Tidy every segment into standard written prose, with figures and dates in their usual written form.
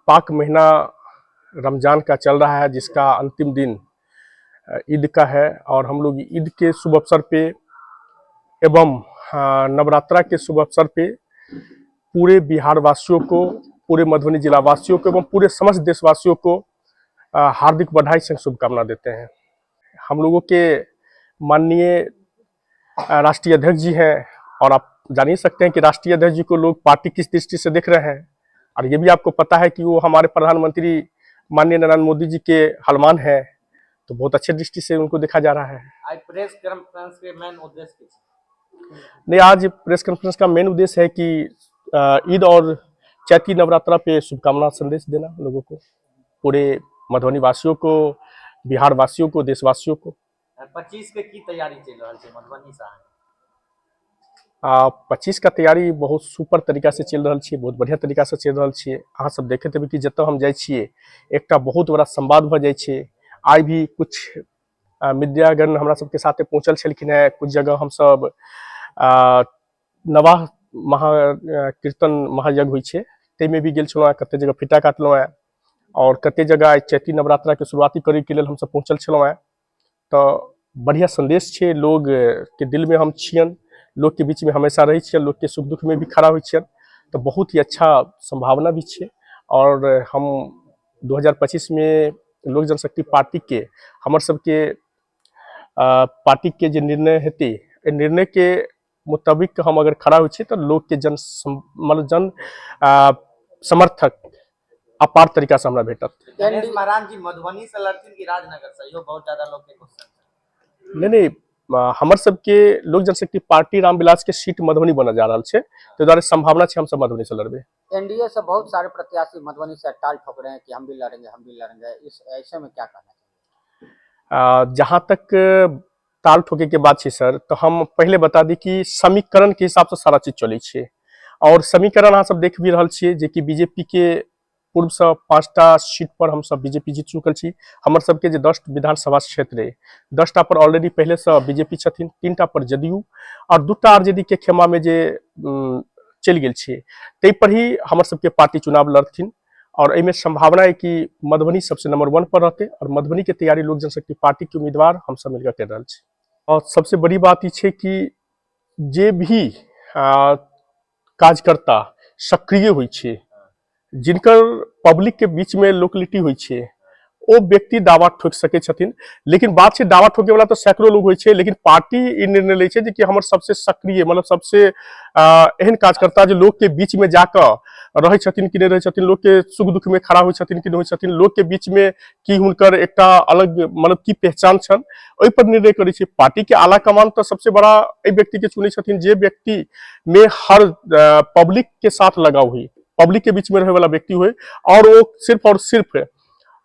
पाक महीना रमजान का चल रहा है, जिसका अंतिम दिन ईद का है और हम लोग ईद के शुभ अवसर पे एवं नवरात्रा के शुभ अवसर पे पूरे बिहार वासियों को, पूरे मधुबनी जिला वासियों को एवं पूरे समस्त देशवासियों को हार्दिक बधाई संग शुभकामना देते हैं। हम लोगों के माननीय राष्ट्रीय अध्यक्ष जी हैं और आप जान ही सकते हैं कि राष्ट्रीय अध्यक्ष जी को लोग पार्टी किस दृष्टि से देख रहे हैं और ये भी आपको पता है कि वो हमारे प्रधानमंत्री माननीय नरेंद्र मोदी जी के हलमान हैं, तो बहुत अच्छे दृष्टि से उनको देखा जा रहा है। आइ प्रेस कॉन्फ्रेंस के मेन उद्देश्य की छै? नहीं, आज प्रेस कॉन्फ्रेंस का मेन उद्देश्य है कि ईद और चैती नवरात्रा पे शुभकामना संदेश देना लोगों को, पूरे मधुबनी वासियों को, बिहार वासियों को, देशवासियों को। 25 के की तैयारी चलि रहल छै मधुबनी से अहाँके? 25 का तैयारी बहुत सुपर तरीका से चलि रहल छियै, बहुत बढ़िया तरीका से चलि रहल छियै। अहाँ सब देखैत हेबै कि जतऽ हम जाइ छियै, एकटा बहुत बड़ा संवाद भऽ जाइ छै। आइ भी कुछ मीडियागण हमरा सबके साथे पहुँचल छलखिन हेँ। कुछ जगह हमसब नवाह महा कीर्तन महायज्ञ होइ छै, ताहिमे भी गेल छलहुँ हेँ। कते जगह फीता काटलहुँ हेँ और कते जगह आइ चैती नवरात्राके शुरुआती करैके लेल हमसब पहुँचल छलहुँ हेँ। तऽ बढ़िआँ सन्देश छै, लोगके दिलमे हम छियनि, लोकके बीचमे हमेशा रहै छियनि, लोकके सुख दुखमे भी खड़ा होइ छियनि, तऽ बहुत ही अच्छा सम्भावना भी छै। आओर हम 2025 मे लोक जनशक्ति पार्टीके, हमर सबके पार्टीके जे निर्णय हेतै, एहि निर्णयके मुताबिक हम अगर खड़ा होइ छियै तऽ लोकके जन मतलब जन समर्थक अपार तरीकासँ हमरा भेटत। गणेश महाराज जी मधुबनी से लड़थिन कि राजनगर से? इहो बहुत ज्यादा लोग के क्वेश्चन छै। नहीं नहीं, हमर सबके लोक जनशक्ति पार्टी रामविलास के सीट मधुबनी बनल जा रहल छै, ताहि दुआरे संभावना छै हमसब मधुबनी से लड़बै। एनडीए से बहुत सारे प्रत्याशी मधुबनी से टाल ठोक रहे हैं कि हम भी लड़ेंगे, हम भी लड़ेंगे। इस ऐसे में क्या कहना चाहिए? जहाँ तक ताल ठोके के बात छै सर, तऽ हम पहिले बता दी कि समीकरण के हिसाब से सारा चीज चलै छै और समीकरण अहाँ सब देख भी रहल छियै जे कि बीजेपी के पूर्वसँ 5टा सीट पर हमसब बीजेपी जीत चुकल छी। हमर सबके जे 10 विधानसभा क्षेत्र अइ, 10टा पर ऑलरेडी पहिलेसँ बीजेपी छथिन, 3टा पर जदयू और 2टा आरजेडी के खेमामे जे चलि गेल छियै, ताहि पर ही हमर सबके पार्टी चुनाव लड़थिन और एहिमे संभावना है कि मधुबनी सबसे नंबर 1 पर रहते और मधुबनी के तैयारी लोक जनशक्ति पार्टी के उम्मीदवार हम सब मिलकर कर रहल छी। और सबसे बड़ी बात ई छै कि जे भी कार्यकर्ता सक्रिय होइ छै, जिनकर पब्लिक के बीच में लोकलिटी होइ छै, ओ व्यक्ति दावा ठोकि सकै छथिन। लेकिन बात छै, दावा ठोके वाला तऽ सैकड़ो लोग होइ छै, लेकिन पार्टी ई निर्णय लै छै जे कि हमर सबसे सक्रिय, मतलब सबसे एहन कार्यकर्ता जे लोक के बीच में जाकऽ रहै छथिन कि नहि रहै छथिन, लोक के सुख दुख में खड़ा होइ छथिन कि नहि होइ छथिन, लोक के बीच में की हुनकर एकटा अलग मतलब की पहचान छनि, ओहि पर निर्णय करै छै। पार्टी के आला कमान तऽ सबसे बड़ा एहि व्यक्ति के चुनै छथिन जे व्यक्ति में हर पब्लिक के साथ लगाव हुई, पब्लिक के बीच में रहे वाला व्यक्ति हुए और वो सिर्फ और सिर्फ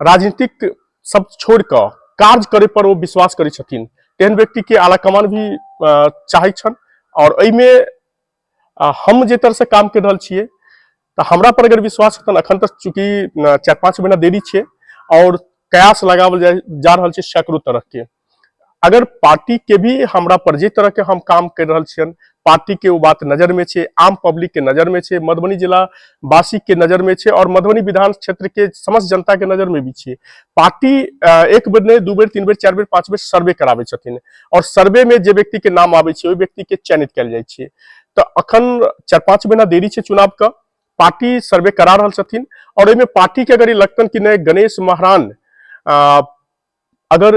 राजनीतिक सब छोड़ कऽ कार्य करे पर ओ विश्वास करै छथिन, तेहन व्यक्ति के आला कमान भी चाहै छनि। और एहिमे हम जे तरह से काम कर रहल छियै तऽ हमरा पर अगर विश्वास हेतनि, अखन तक चूँकि 4-5 महीना देरी छै और कयास लगावल जा रहल छै सैकड़ों तरह के, अगर पार्टी के भी हमरा पर जे तरह के हम काम कर रहल छियनि, पार्टी के ओ बात नजर में छै, आम पब्लिक के नजर में छै, मधुबनी जिला वासी के नजर में छै और मधुबनी विधान क्षेत्र के समस्त जनता के नजर में भी छै। पार्टी एक बेर नहि, 2 बेर, 3 बेर, 4 बेर, 5 बेर सर्वे कराबै छथिन और सर्वे में जे व्यक्ति के नाम आबै छै ओहि व्यक्ति के चयनित कयल जाइ छै। तऽ अखन 4-5 महीना देरी छै चुनाव के, पार्टी सर्वे करा रहल छथिन और एहिमे पार्टी के अगर ई लगतनि कि नहि गणेश महारान अगर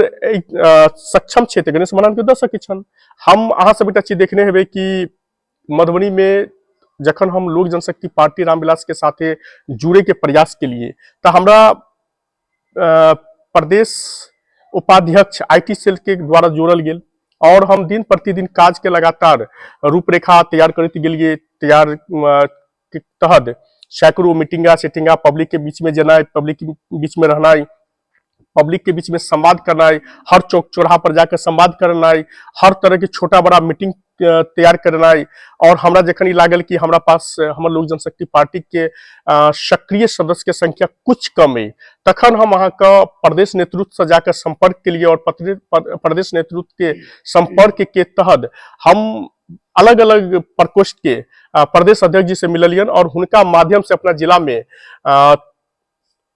सक्षम छै तऽ गणेश महारान के दऽ सकै छनि। हम अहाँ सब एकटा चीज देखने हेबै कि मधुबनी में जखन हम लोक जनशक्ति पार्टी रामविलास के साथे जुड़े के प्रयास के लिए तऽ हमरा प्रदेश उपाध्यक्ष IT cell के द्वारा जोड़ल गेल और हम दिन प्रतिदिन काज के लगातार रूपरेखा तैयार करैत गेलिए। तैयार के तहत सैकड़ों मीटिंगा सेटिंगा, पब्लिक के बीच में जेनाइ, पब्लिक के बीच में रहनाइ, पब्लिक के बीच में संवाद करनाइ, हर चौक चौराहा पर जाकर संवाद करनाइ, हर तरह के छोटा बड़ा मीटिंग तैयार करनाइ। और हमरा जखन ई लागल कि हमरा पास हमर लोक जनशक्ति पार्टी के सक्रिय सदस्य के संख्या कुछ कम अइ, तखन हम अहाँके प्रदेश नेतृत्व से जाकर संपर्क के लिए और प्रदेश नेतृत्व के संपर्क के तहत हम अलग अलग प्रकोष्ठ के प्रदेश अध्यक्ष जी से मिललियन और हुनका माध्यम से अपना जिला में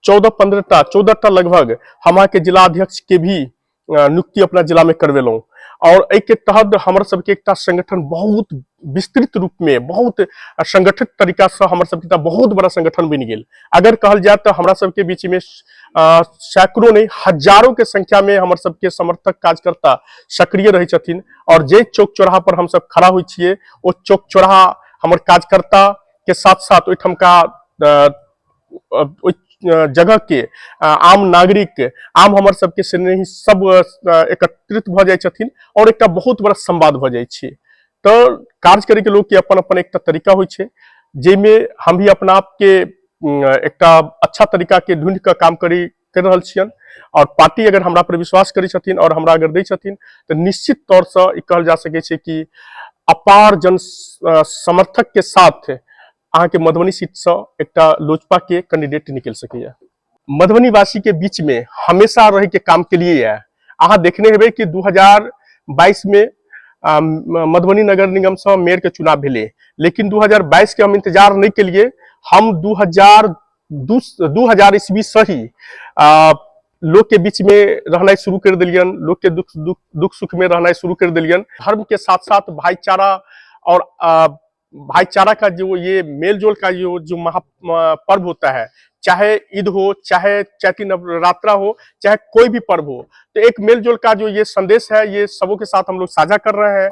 14-15 टा, 14 टा लगभग हम अहाँके जिलाध्यक्ष के भी नियुक्ति अपना जिला में करवेलहुँ। और एहिके तहत हमर सबके एकटा संगठन बहुत विस्तृत रूप में, बहुत संगठित तरीका से हमर सबके एकटा बहुत बड़ा संगठन बनि गेल। अगर कहल जाए तऽ हमरा सबके बीच में सैकड़ों नहीं, हजारों के संख्या में हमर सबके समर्थक, कार्यकर्ता सक्रिय रहै छथिन। और जे चौक चौराहा पर हम सब खड़ा होइ छियै, ओ चौक चौराहा हमर कार्यकर्ता के साथ साथ ओहिठामका ओहि जगह के आम नागरिक, आम हमर सबके स्नेही सब एकत्रित भऽ जाइ छथिन और एकटा बहुत बड़ा संवाद भऽ जाइ छै। तऽ कार्य करैके लोकके अपन अपन एकटा तरीका होइ छै, जाहिमे हम भी अपना आपके एकटा अच्छा तरीका के ढूंढि कऽ काम करि रहल छियनि। और पार्टी अगर हमरा पर विश्वास करै छथिन और हमरा अगर दै छथिन, तऽ निश्चित तौरसँ ई कहल जा सकै छै कि अपार जन समर्थक के साथ अहाँके मधुबनी सीटसँ एकटा लोजपा के कैंडिडेट निकलि सकैए। मधुबनी वासी के बीच में हमेशा रहे के काम के लिए है। अहाँ देखने हेबै कि 2022 में मधुबनी नगर निगम से मेयर के चुनाव भेलै, लेकिन 2022 के हम इंतजार नहीं के लिए। हम 2002, 2000 ईस्वी से ही लोग के बीच में रहनाइ शुरू कर दिलियन, लोग के दुख दुख दुख सुख में रहनाइ शुरू कर दिलियन। धर्म के साथ साथ भाईचारा और भाईचारा का जो ये मेल जोल का जो जो महा पर्व होता है, चाहे ईद हो, चाहे चैती नवरात्रा हो, चाहे कोई भी पर्व हो, तो एक मेल जोल का जो ये संदेश है, ये सबों के साथ हम लोग साझा कर रहे हैं।